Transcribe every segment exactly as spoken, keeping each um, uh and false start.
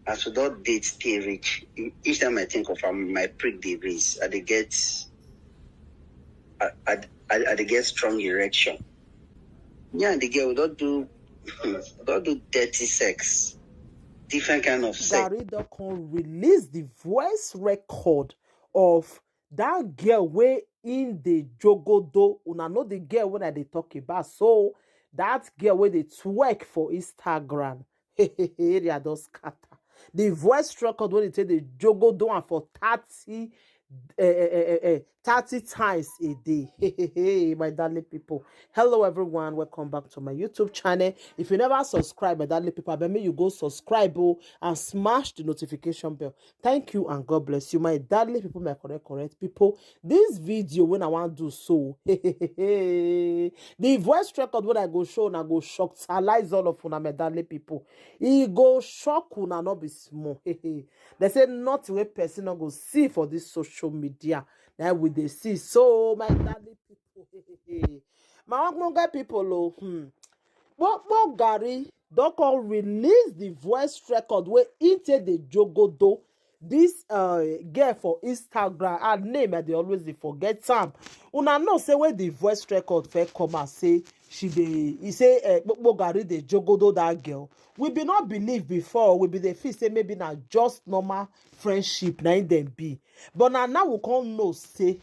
As we don date stay reach, e- each time I think of am, my prick dey raise. I dey get, I, I, I, I dey get strong erection. Me and the girl, we don do, we don do dirty sex, different kind of sex. Gary don come release the voice record of that girl wey in the jogodo. Una know the girl wey I dey talk about. So that girl wey dey twerk for Instagram. Area don scatter. The voice record wey dey take the jogodo and for thirty, eh, eh, eh, eh, eh, thirty times a day. My darling people. Hello, everyone. Welcome back to my YouTube channel. If you never subscribe, my darling people, I beg you go subscribe, oh, and smash the notification bell. Thank you and God bless you, my darling people, my correct, correct people. This video wey I wan do so, the voice record wey I go show, una go shock, talize all of una, my darling people. E go shock una, no be small. They say nothing wey person no go see for this social media, that we dey see. So, my darling people, my ogbonge people, oh, hmm. Popo Gary don come release the voice record wey he take dey jogodo this, uh, girl for Instagram. Her name, I dey always dey forget am. Una know say when the voice record first come out, say she dey, he say, uh, Popo Gary dey jogodo that girl. We be not believe before. We be dey feel say maybe na just normal friendship na im dem be. But na now we come know say,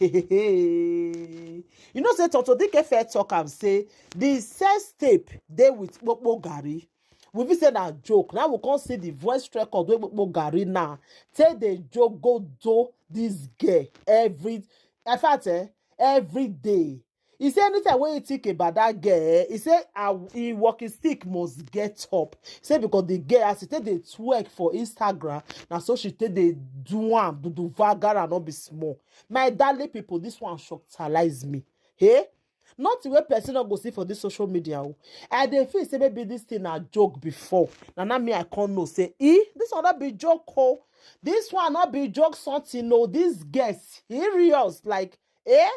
you know say Tonto Dike first talk am say the sex tape dey with Popo Gary. We fit say na joke. Now we come see the voice record wey Popo Gary now take dey jogodo this girl every, in fact, eh, every day. He say anytime wey he think about that girl, eh, he say, ah, he walking stick must get up. He say because the girl, as he take dey twerk for Instagram, na so she take dey do am, do do vagara, no be small. My darling people, this one shock talize me. Hey, nothing wey person no go see for this social media. Oh, I dey feel say maybe this thing na joke before. Na now me I come know say, eh, this one no be joke. Oh, this one no be joke something. No, this girl serious. Like, eh,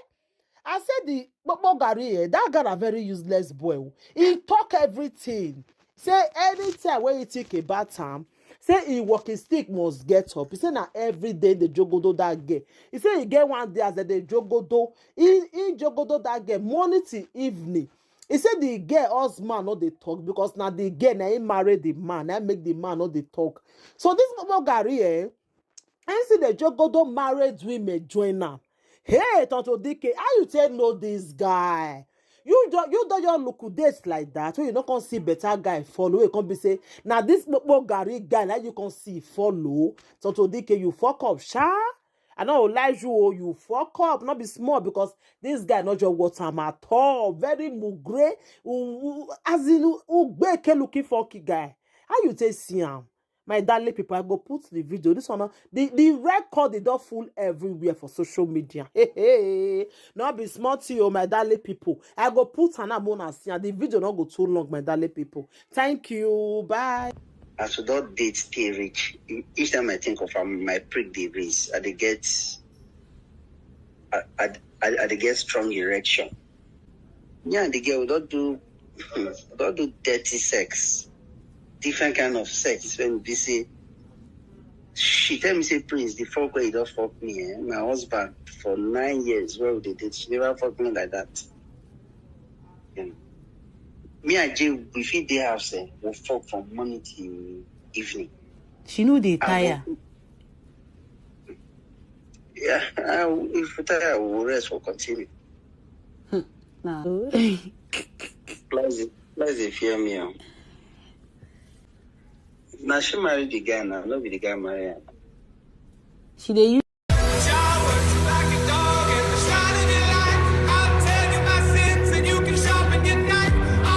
I said the Popo Gary, eh, that guy na very useless boy. Oh, he talk everything. Say anytime wey he think about am, say he walking stick must get up. He say na every day dey jogodo that girl. He say he get one day as dem dey jogodo, he, he jogodo that girl morning till evening. He say the girl husband no dey talk because na the girl na he marry the man, na make the man no dey talk. So this Popo Gary, eh, I see the jogodo married women join am. Hey, Tonto Dike, how you take know this guy? You don't, you don't your look dates like that. When you no come see better guy follow, you come be say, now this Popo Gary guy, now you come see follow. Tonto Dike, you fuck up, sha. I no lie you, oh, you fuck up, not be small because this guy not your water am at all. Very mugre, u- u- as in, u- ugbeke looking funky guy. How you take see am? My darling people, I go put the video. This one, uh, the, the record, they don't fool everywhere for social media. Hey, hey, not be small to you, my darling people. I go put an amount and see, and the video not go too long, my darling people. Thank you. Bye. As we don date stay reach, e- each time I think of am, my prick dey raise. I dey get, I, I, I, I dey get strong erection. Me and the girl, we don do, we don do dirty sex, different kind of sex. When we say, she tell me say, Prince, the fuck wey you don fuck me, eh? My husband for nine years, where we dey date, she never fuck me like that. You know. Me and Jay, we fit dey house, eh? We fuck from morning till evening. She no dey I go- tire. Yeah, I, if we tire, we will rest, we'll continue. Nah. Plus, the- plus they fear me. Oh. Now she married the guy now, no be the guy marry her. She dey